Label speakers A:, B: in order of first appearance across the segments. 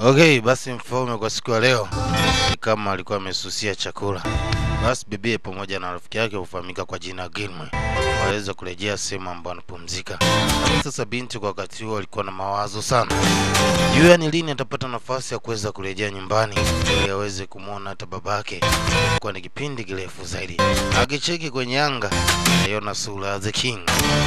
A: Okay, basi mfalme kwa siku ya leo ni kama alikuwa amesusia chakula. Basi bibie pamoja na rafiki yake hufahamika kwa jina Gilmore waweza kurejea sehemu ambayo anapumzika. Sasa binti kwa wakati huo alikuwa na mawazo sana juu ya ni lini atapata nafasi ya kuweza kurejea nyumbani ili aweze kumuona hata babake, kwa ni kipindi kirefu zaidi. Akicheki kwenye anga aiona sura ya The King,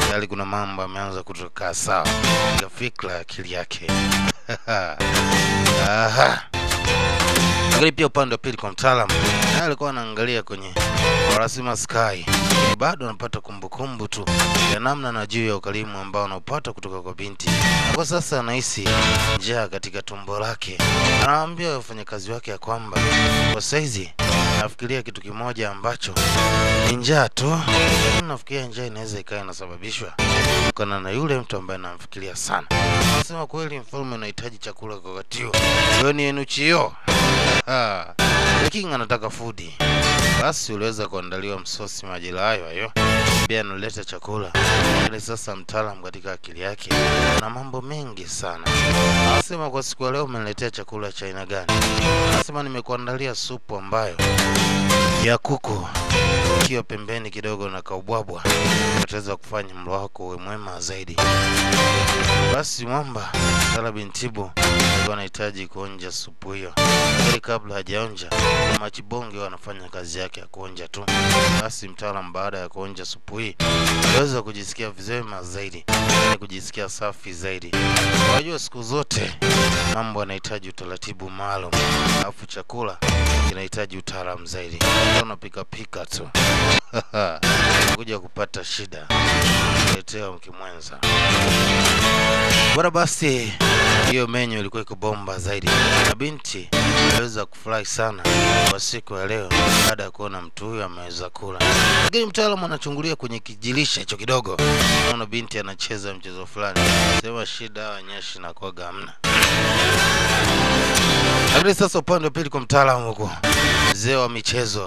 A: tayari kuna mambo ameanza kutoka sawa katika fikra akili yake. Aha. Lakini pia upande wa pili kwa mtaalamu naye alikuwa anaangalia kwenye Warasima Sky, bado anapata kumbukumbu tu ya namna na juu ya ukarimu ambao anaupata kutoka kwa binti. Na kwa sasa anahisi njaa katika tumbo lake. Anawaambia wafanyakazi wake ya kwamba kwa saizi nafikiria kitu kimoja ambacho ni njaa tu. Nafikiria njaa inaweza ikawa inasababishwa kutokana na yule mtu ambaye anamfikiria sana. Anasema kweli mfalme anahitaji chakula kwa wakati huo. Wewe ni Enuchio. The King anataka food. Basi uliweza kuandaliwa msosi majira hayo hayo. Pia analeta chakula. Lakini sasa mtaalamu katika akili yake na mambo mengi sana. Anasema kwa siku ya leo umeniletea chakula cha aina gani? Anasema nimekuandalia supu ambayo ya kuku ikiwa pembeni kidogo na kaubwabwa, utaweza kufanya mlo wako uwe mwema zaidi. Basi mwamba Tala Bintibu alikuwa anahitaji kuonja supu hiyo, lakini kabla hajaonja machibonge wanafanya kazi yake ya kuonja tu. Basi mtaalamu baada ya kuonja supu hii aliweza kujisikia vyema zaidi, kujisikia safi zaidi. Unajua siku zote mambo yanahitaji utaratibu maalum, alafu chakula kinahitaji utaalamu zaidi. Unapika pika tu kuja kupata shida, letea mkimwenza. Bora basi hiyo menyu ilikuwa iko bomba zaidi, na binti aliweza kufurahi sana kwa siku ya leo baada ya kuona mtu huyu ameweza kula. Lakini mtaalamu anachungulia kwenye kijilisha hicho kidogo, naona binti anacheza mchezo fulani. Sema shida wanyeshi na kwa hamna. Lakini sasa upande wa pili kwa mtaalamu huko, mzee wa michezo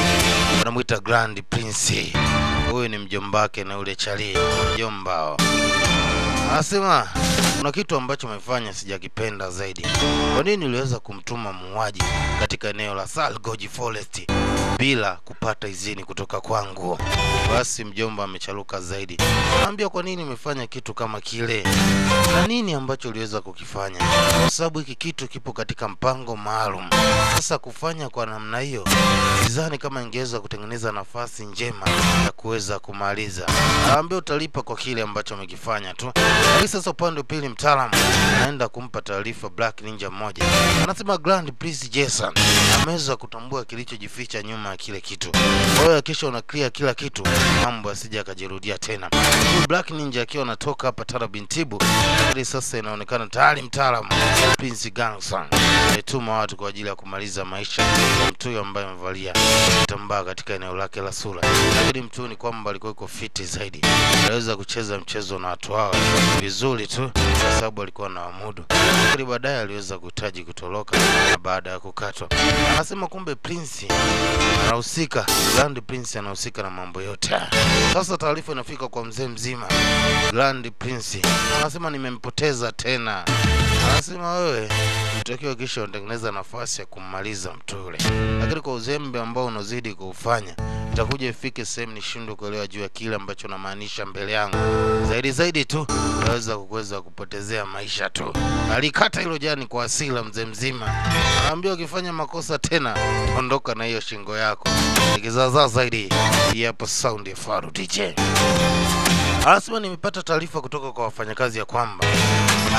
A: wanamuita Grand Prince. Huyu ni mjombake na ule chali mjombao. Anasema kuna kitu ambacho umefanya sijakipenda zaidi. Kwa nini uliweza kumtuma muuaji katika eneo la Salgoji Forest bila kupata idhini kutoka kwangu? Basi mjomba amechaluka zaidi. Anambia kwa nini umefanya kitu kama kile? Na nini ambacho uliweza kukifanya? Kwa sababu hiki kitu kipo katika mpango maalum. Sasa kufanya kwa namna hiyo, sidhani kama ingeweza kutengeneza nafasi njema ya kuweza kumaliza. Anambia utalipa kwa kile ambacho umekifanya tu. Lakini sasa upande pili mtaalamu anaenda kumpa taarifa Black Ninja mmoja. Anasema Grand Prince Jason ameweza kutambua kilichojificha nyuma ya kile kitu. Kwa hiyo kisha una clear kila kitu, mambo asije akajirudia tena. Black Ninja akiwa anatoka hapa Tala Bintibu, lakini sasa inaonekana tayari mtaalamu Prince Gangsan ametuma watu kwa ajili ya kumaliza maisha ya mtu ambaye amevalia kitambaa katika eneo lake la sura. Lakini mtu ni kwamba alikuwa yuko fiti zaidi, aliweza kucheza mchezo na watu hao vizuri tu kwa sababu alikuwa na wamudu. Lakini baadaye aliweza kuhitaji kutoroka na baada ya kukatwa. Anasema kumbe Prince anahusika, Grand Prince anahusika na mambo yote. Sasa taarifa inafika kwa mzee mzima Grand Prince. Anasema nimempoteza tena. Anasema wewe utakiwa kisha utengeneza nafasi ya kumaliza mtu yule. Lakini kwa uzembe ambao unazidi kuufanya, itakuja ifike sehemu nishindwe kuelewa juu ya kile ambacho namaanisha mbele yangu. Zaidi zaidi tu naweza kukuweza kupotezea maisha tu. Alikata hilo jani kwa hasira mzee mzima. Anaambia ukifanya makosa tena ondoka na hiyo shingo yako. Nikizaza zaidi hapo sound ya Faru DJ. Anasema nimepata taarifa kutoka kwa wafanyakazi ya kwamba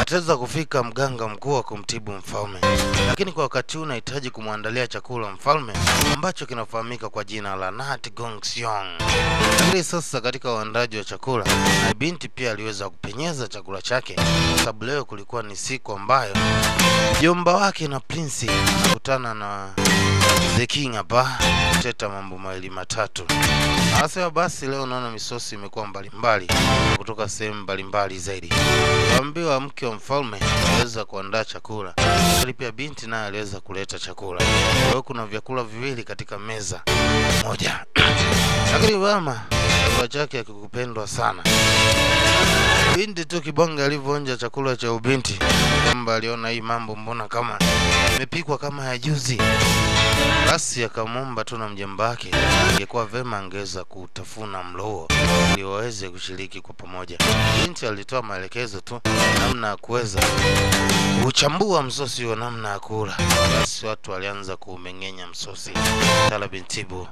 A: ataweza kufika mganga mkuu wa kumtibu mfalme. Lakini kwa wakati huu nahitaji kumwandalia chakula mfalme ambacho kinafahamika kwa jina la Nat Gongxiong. Lakini sasa katika uandaji wa chakula, na binti pia aliweza kupenyeza chakula chake, sababu leo kulikuwa ni siku ambayo mjomba wake na Prince kutana na The King hapa kuteta mambo mawili matatu. Anasema basi leo naona misosi imekuwa mbalimbali kutoka sehemu mbalimbali zaidi. Kaambiwa mke wa mfalme aliweza kuandaa chakula, lakini pia binti naye aliweza kuleta chakula. Kwa hiyo kuna vyakula viwili katika meza moja. Lakini mama Chakula chake hakikupendwa sana. Binti tu kibonge alivyoonja chakula cha ubinti, kwamba aliona hii mambo mbona kama imepikwa kama ya juzi. Basi akamwomba tu na mjomba wake, ingekuwa vema angeweza kutafuna mlo huo ili waweze kushiriki kwa pamoja. Binti alitoa maelekezo tu namna ya kuweza kuchambua msosi wa namna ya kula. Basi watu walianza kuumeng'enya msosi. Tala Bintibu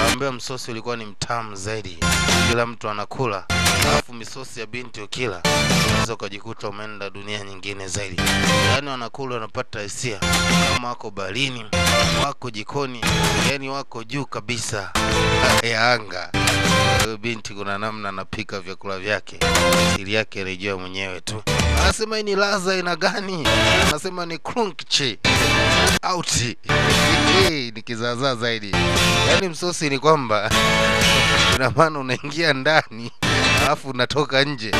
A: akaambia msosi ulikuwa ni mtamu zaidi, kila mtu anakula. Alafu misosi ya binti ukila unaweza ukajikuta umeenda dunia nyingine zaidi. Yaani wanakula wanapata hisia kama wako baharini, wako jikoni, yani wako juu kabisa ya anga. Huyu binti kuna namna anapika vyakula vyake, siri yake anajua mwenyewe tu. Anasema hii ni ladha ina gani? Anasema ni crunchy out. Ni kizaazaa zaidi. Yaani msosi ni kwamba ina maana unaingia ndani alafu unatoka nje.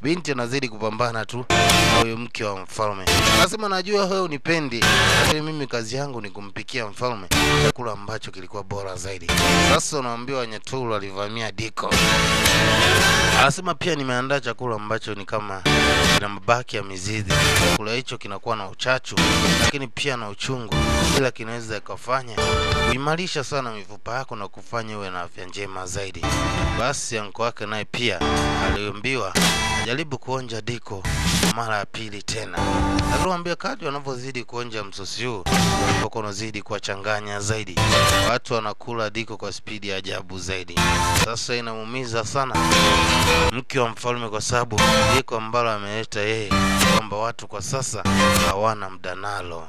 A: Binti anazidi kupambana tu na huyo mke wa mfalme. Anasema najua wewe unipendi, lakini mimi kazi yangu ni kumpikia mfalme chakula ambacho kilikuwa bora zaidi. Sasa unaambiwa Nyaturu alivamia diko. Anasema pia nimeandaa chakula ambacho ni kama kina mabaki ya mizizi. Chakula hicho kinakuwa na uchachu lakini pia na uchungu, ila kinaweza kufanya kuimarisha sana mifupa yako na kufanya uwe na afya njema zaidi. Basi anko wake naye pia aliambiwa jaribu kuonja diko mara ya pili tena. Aliwaambia kadri wanavyozidi kuonja msosi huu ndipo wanazidi kuwachanganya zaidi. Watu wanakula diko kwa spidi ya ajabu zaidi. Sasa inamuumiza sana mke wa mfalme kwa sababu diko ambalo ameleta yeye kwamba watu kwa sasa hawana muda nalo.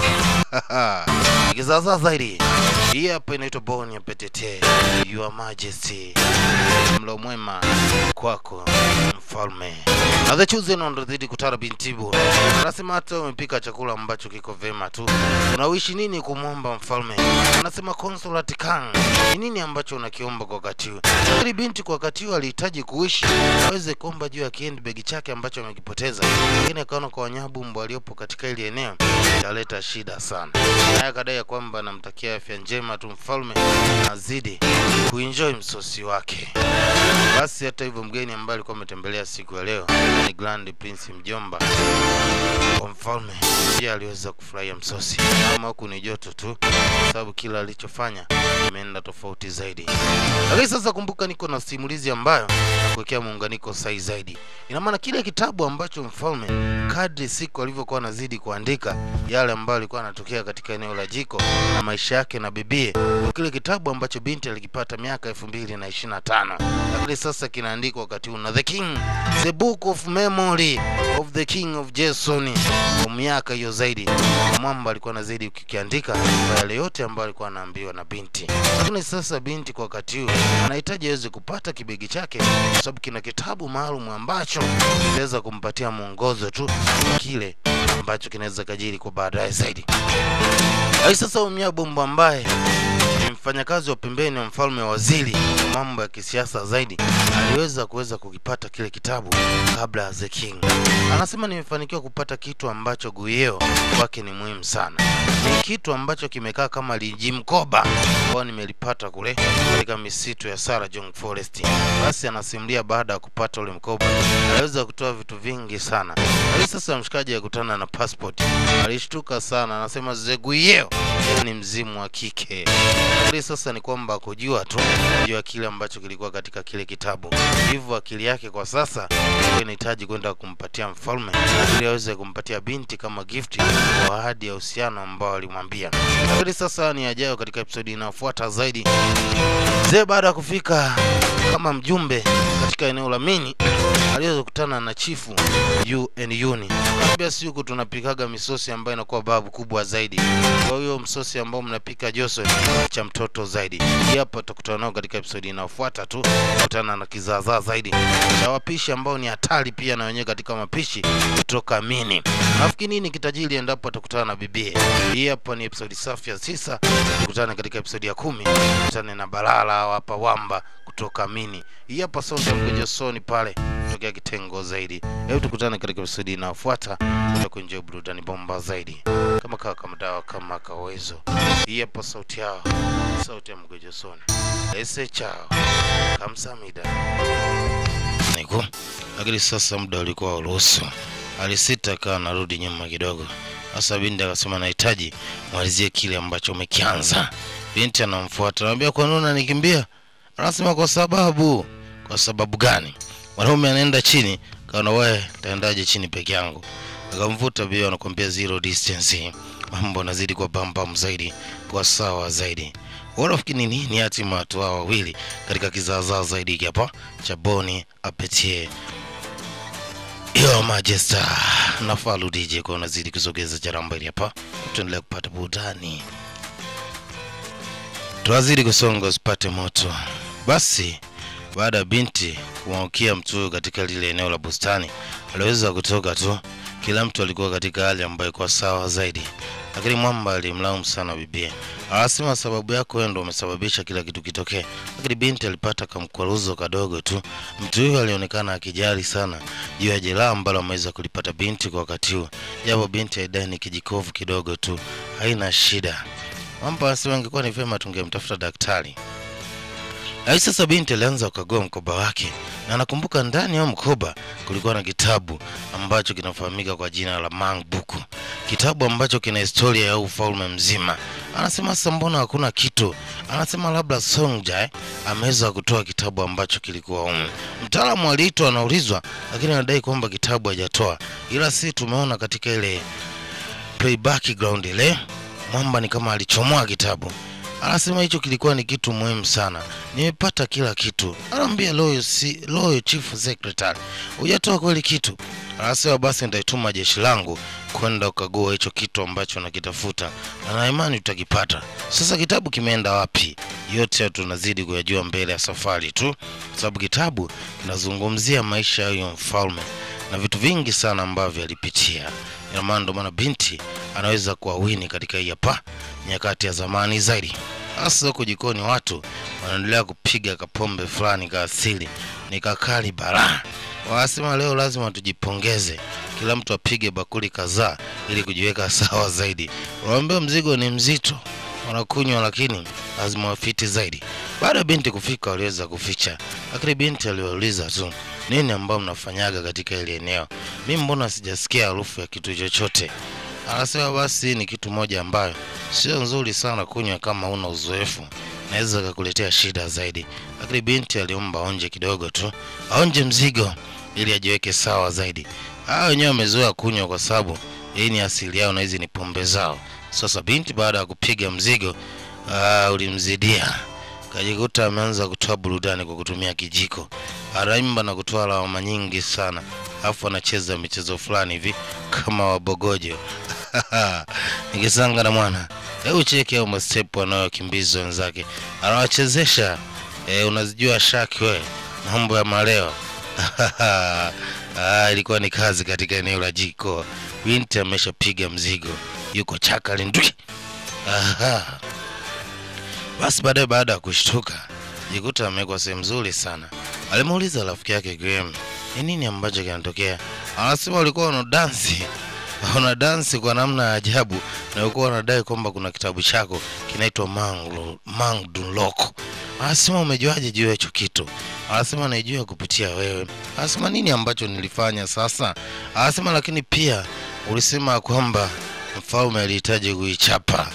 A: Kizaza zaidi. Hii hapa inaitwa Bon Appetit, Your Majesty. Mlo mwema kwako mfalme. Na The Chosen wanazidi kutara Bintibu. Anasema hata umepika chakula ambacho kiko vema tu, unawishi nini kumwomba mfalme? Anasema Consulate Kang, ni nini ambacho unakiomba kwa wakati huu? Lakini binti kwa wakati huu alihitaji kuishi aweze kuomba juu ya handbag chake ambacho amekipoteza. Lakini akaona kwa wanyabumbu waliopo katika ile eneo italeta shida sana. Naye akadai kwamba anamtakia afya njema tu mfalme, azidi kuenjoy msosi wake. Basi hata hivyo mgeni ambaye alikuwa ametembelea siku ya leo ni Grand Prince mjomba wa mfalme, pia aliweza kufurahia msosi. Kama huku ni joto tu, sababu kila alichofanya imeenda tofauti zaidi. Lakini sasa kumbuka niko na simulizi ambayo nakuwekea muunganiko sahihi zaidi. Ina maana kile kitabu ambacho mfalme kadri siku alivyokuwa anazidi kuandika yale ambayo alikuwa anatokea katika eneo la jiko na maisha yake na bibie, kile kitabu ambacho binti alikipata miaka 2025, lakini sasa kinaandikwa wakati huu na The King, The Book of Memory of the King of Jason. Kwa miaka hiyo zaidi mwamba alikuwa anazidi kukiandika kwa yale yote ambayo alikuwa anaambiwa na binti. Lakini sasa binti kwa wakati huu anahitaji aweze kupata kibegi chake, kwa sababu kina kitabu maalum ambacho kitaweza kumpatia mwongozo tu kile ambacho kinaweza kajiri kwa baadaye zaidi. Lakini sasa Mnyabumbu ambaye ni mfanyakazi wa pembeni wa mfalme waziri mambo ya kisiasa zaidi, aliweza kuweza kukipata kile kitabu kabla ya The King. Anasema nimefanikiwa kupata kitu ambacho Guyeo kwake ni muhimu sana. Ni kitu ambacho kimekaa kama lijimkoba kwa nimelipata kule katika misitu ya Sarah Jong Forest. Basi anasimulia baada ya kupata ule mkoba aliweza kutoa vitu vingi sana. Lakini sasa mshikaji akutana na passport, alishtuka sana. Anasema ze Guyeo ni mzimu wa kike. Lakini sasa ni kwamba kujua tu kujua kile ambacho kilikuwa katika kile kitabu. Hivyo akili yake kwa sasa inahitaji kwenda kumpatia mfalme ili aweze kumpatia binti kama gift kwa ahadi ya uhusiano ambao alimwambia. Lakini sasa ni ajayo katika episode inayofuata zaidi. Zee baada ya kufika kama mjumbe katika eneo la Mini, aliweza kukutana na chifu UN. Akamwambia si huku tunapikaga misosi ambayo inakuwa babu kubwa zaidi. Kwa hiyo msosi ambao mnapika Johnson cha mtoto zaidi. Hapa tutakutana nao katika episode inayofuata tu, kutana na kizaazaa zaidi cha wapishi ambao ni hatari pia na wenyewe katika mapishi kutoka Mini. Nafikiri nini kitajiri endapo atakutana na bibie. Hii hapa ni episode safi ya 9. Tukutane katika episode ya 10. Tukutane na Balala hapa Wamba. kutokamini. Hii hapa sound ya Mgojosoni pale kutokea kitengo zaidi. Hebu tukutane katika episode inayofuata tutakuenjoy burudani bomba zaidi. Kama kawa kama dawa kama kawezo. Hii hapa sauti yao, sauti ya Mgojosoni. Ese chao. Kamsamida. Niko. Lakini sasa muda ulikuwa uruhusu. Alisita kana narudi nyuma kidogo. Sasa binti akasema nahitaji malizie kile ambacho umekianza. Binti anamfuata, anamwambia kwa nini unanikimbia? Anasema kwa sababu. Kwa sababu gani? Mwanaume anaenda chini, kaona wewe taendaje chini peke yangu. Akamvuta bio, anakuambia zero distance. Mambo nazidi kwa bam zaidi, kwa sawa zaidi. Wanafikiri nini ni hatima watu hao wawili katika kizaazaa zaidi hapa cha Boni Apetie. Yo Majesta na Falu DJ kwa unazidi kusogeza jaramba hili hapa. Tuendelee kupata burudani. Tuazidi kusonga usipate moto. Basi baada ya binti kumwangukia mtu katika lile eneo la bustani, aliweza kutoka tu. Kila mtu alikuwa katika hali ambayo kwa sawa zaidi. Lakini mwamba alimlaumu sana bibie. Anasema sababu yako wewe ndio umesababisha kila kitu kitokee. Lakini binti alipata kamkwaruzo kadogo tu. Mtu huyo alionekana akijali sana juu ya jeraha ambalo ameweza kulipata binti kwa wakati huo. Japo binti aidai ni kijikovu kidogo tu, haina shida. Mwamba anasema ingekuwa ni vyema tungemtafuta daktari. Lakini sasa binti alianza kukagua mkoba wake, na nakumbuka ndani ya mkoba kulikuwa na kitabu ambacho kinafahamika kwa jina la Mangbuku. Kitabu ambacho kina historia ya ufalme mzima. Anasema sasa mbona hakuna kitu? Anasema labda Songjae ameweza kutoa kitabu ambacho kilikuwa humu. Mtaalamu aliitwa anaulizwa, lakini anadai kwamba kitabu hajatoa. Ila si tumeona katika ile playback ground ile mwamba ni kama alichomoa kitabu. Anasema hicho kilikuwa ni kitu muhimu sana. Nimepata kila kitu. Anambia Loyal Chief Secretary, hujatoa kweli kitu? Anasema basi nitaituma jeshi langu kwenda kukagua hicho kitu ambacho nakitafuta, na na imani utakipata. Sasa kitabu kimeenda wapi? Yote tunazidi kuyajua mbele ya safari tu, sababu kitabu kinazungumzia maisha ya mfalme na vitu vingi sana ambavyo alipitia. Ina maana ndo maana binti anaweza kuwa wini katika hii hapa nyakati ya zamani zaidi. Hasa huko jikoni watu wanaendelea kupiga kapombe fulani ka asili, ni kakali bara. Wanasema leo lazima tujipongeze, kila mtu apige bakuli kadhaa ili kujiweka sawa zaidi. Waambie mzigo ni mzito, wanakunywa lakini lazima wafiti zaidi. Baada ya binti kufika waliweza kuficha, lakini binti aliwauliza tu, nini ambao mnafanyaga katika ile eneo? Mimi mbona sijasikia harufu ya kitu chochote? Anasema basi ni kitu moja ambayo sio nzuri sana kunywa kama huna uzoefu, naweza kukuletea shida zaidi. Lakini binti aliomba aonje kidogo tu, aonje mzigo ili ajiweke sawa zaidi. Hao wenyewe wamezoea kunywa kwa sababu hii ni asili yao na hizi ni pombe zao. Sasa binti baada ya kupiga mzigo ulimzidia, kajikuta ameanza kutoa burudani kwa kutumia kijiko. Anaimba na kutoa lawama nyingi sana, alafu anacheza michezo fulani hivi kama wabogojo. Nikisanga na mwana, hebu cheki au mastep anayokimbiza wenzake, anawachezesha. Unazijua shaki wewe, mambo ya maleo. Ilikuwa ni kazi katika eneo la jiko. Binti ameshapiga mzigo, yuko chaka lindui. Basi baadaye baada ya kushtuka, jikuta amekuwa sehemu nzuri sana. Alimuuliza rafiki yake Graham, ni nini ambacho kinatokea? Anasema walikuwa wanadansi. Wanadansi kwa namna ya ajabu, na walikuwa wanadai kwamba kuna kitabu chako kinaitwa Mangdunlok. Anasema umejuaje juu ya hicho kitu? Anasema naijua kupitia wewe. Anasema nini ambacho nilifanya sasa? Anasema lakini pia ulisema kwamba mfalme alihitaji kuichapa.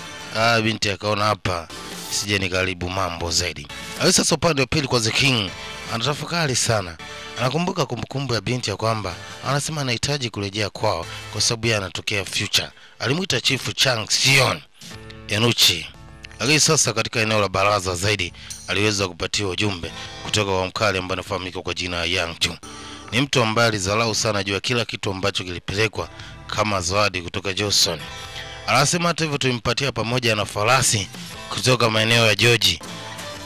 A: Binti akaona hapa sije nikaribu mambo zaidi. Sasa upande wa pili kwa The King anatafakari sana. Anakumbuka kumbukumbu ya binti ya kwamba anasema anahitaji kurejea kwao kwa sababu yeye anatokea future. Alimuita Chief Chang Sion Yanuchi. Lakini sasa katika eneo la baraza zaidi aliweza kupatiwa ujumbe kutoka kwa mkali ambaye anafahamika kwa jina Yang Ju. Ni mtu ambaye alizalau sana juu ya kila kitu ambacho kilipelekwa kama zawadi kutoka Johnson. Anasema hata hivyo tulimpatia pamoja na farasi kutoka maeneo ya George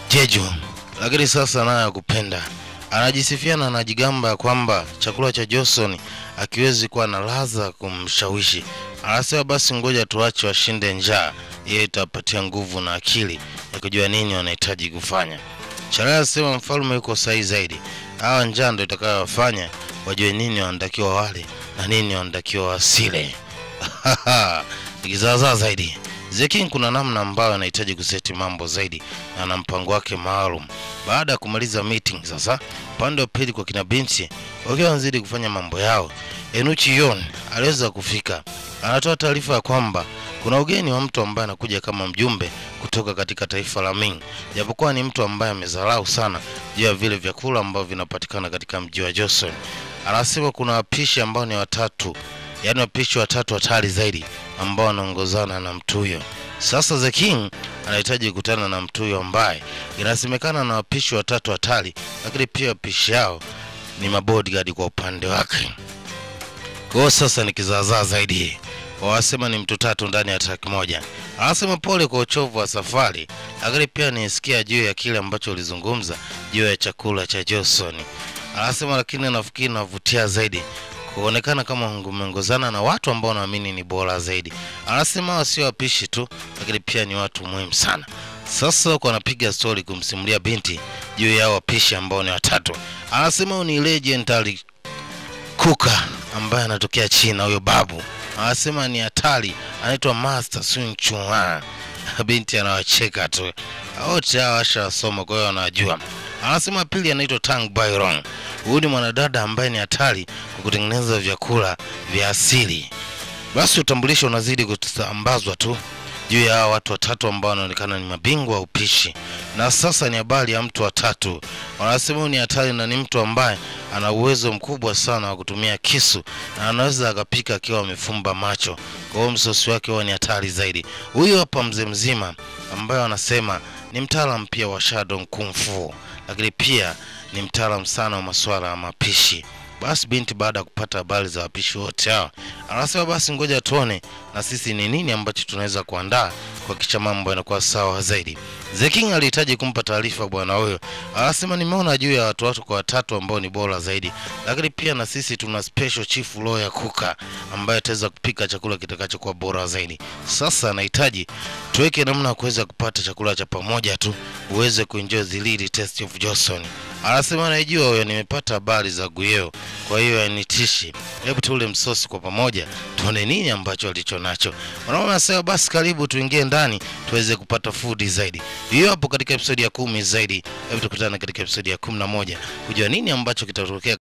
A: Jeju. Lakini sasa naye kupenda anajisifia na anajigamba kwamba chakula cha Johnson akiwezi kuwa na ladha kumshawishi. Anasema basi ngoja tuache washinde njaa, yeye itapatia nguvu na akili ya kujua nini wanahitaji kufanya. Charaya anasema mfalme yuko sahihi zaidi. Hawa njaa ndio itakayowafanya wajue nini wanatakiwa wale na nini wanatakiwa wasile. Kizaazaa zaidi. The King kuna namna ambayo anahitaji kuseti mambo zaidi na ana mpango wake maalum. Baada ya kumaliza meeting sasa, upande wa pili kwa kina binti wakiwa wanazidi kufanya mambo yao, Enuchi Yon aliweza kufika. Anatoa taarifa ya kwamba kuna ugeni wa mtu ambaye anakuja kama mjumbe kutoka katika taifa la Ming. Japokuwa ni mtu ambaye amezarau sana juu ya vile vyakula ambavyo vinapatikana katika mji wa Joseon. Anasema kuna wapishi ambao ni watatu, yaani wapishi watatu hatari zaidi ambao wanaongozana na mtu huyo. Sasa The King anahitaji kukutana na mtu huyo ambaye inasemekana na wapishi watatu hatari, lakini pia wapishi yao ni mabodyguard kwa upande wake. Kwa sasa ni kizaazaa zaidi. Wasema ni mtu tatu ndani ya track moja. Anasema pole kwa uchovu wa safari, lakini pia nisikia juu ya kile ambacho ulizungumza juu ya chakula cha Joseon. Anasema lakini nafikiri navutia zaidi kuonekana kama umeongozana na watu ambao naamini ni bora zaidi. Anasema sio wapishi tu, lakini pia ni watu muhimu sana. Sasa huko anapiga story kumsimulia binti juu ya wapishi ambao ni watatu. Anasema ni legendary cooker ambaye anatokea China, huyo babu. Anasema ni hatari, anaitwa Master Sun Chuan. Binti anawacheka tu. Wote hawa washasoma kwa hiyo wanajua. Anasema pili anaitwa Tang Byron. Huyu ni mwanadada ambaye ni hatari kwa kutengeneza vyakula vya asili. Basi utambulisho unazidi kusambazwa tu juu ya watu watatu ambao wanaonekana ni mabingwa wa upishi. Na sasa ni habari ya mtu watatu. Wanasema ni hatari na ni mtu ambaye ana uwezo mkubwa sana wa kutumia kisu na anaweza akapika akiwa amefumba macho. Kwa hiyo msosi wake huwa ni hatari zaidi. Huyu hapa mzee mzima ambaye wanasema ni mtaalamu pia wa Shadow Kung Fu, lakini pia ni mtaalamu sana wa masuala ya mapishi. Basi binti baada ya kupata habari za wapishi wote hao, anasema basi ngoja tuone na sisi ni nini ambacho tunaweza kuandaa kuhakikisha mambo yanakuwa sawa zaidi. The King alihitaji kumpa taarifa bwana huyo. Anasema nimeona juu ya watu kwa watatu ambao ni bora zaidi, lakini pia na sisi tuna special chief lawyer cooker ambaye ataweza kupika chakula kitakachokuwa bora zaidi. Sasa anahitaji tuweke namna ya kuweza kupata chakula cha pamoja tu uweze kuenjoy the real taste of Joseon. Anasema naijua huyo, nimepata habari za Guyeo, kwa hiyo anitishi. Hebu tule msosi kwa pamoja tuone nini ambacho alicho nacho. Wanaona anasema basi karibu tuingie ndani tuweze kupata food zaidi. Hiyo hapo katika episode ya 10 zaidi. Hebu tukutane katika episode ya 11 kujua nini ambacho kitatokea.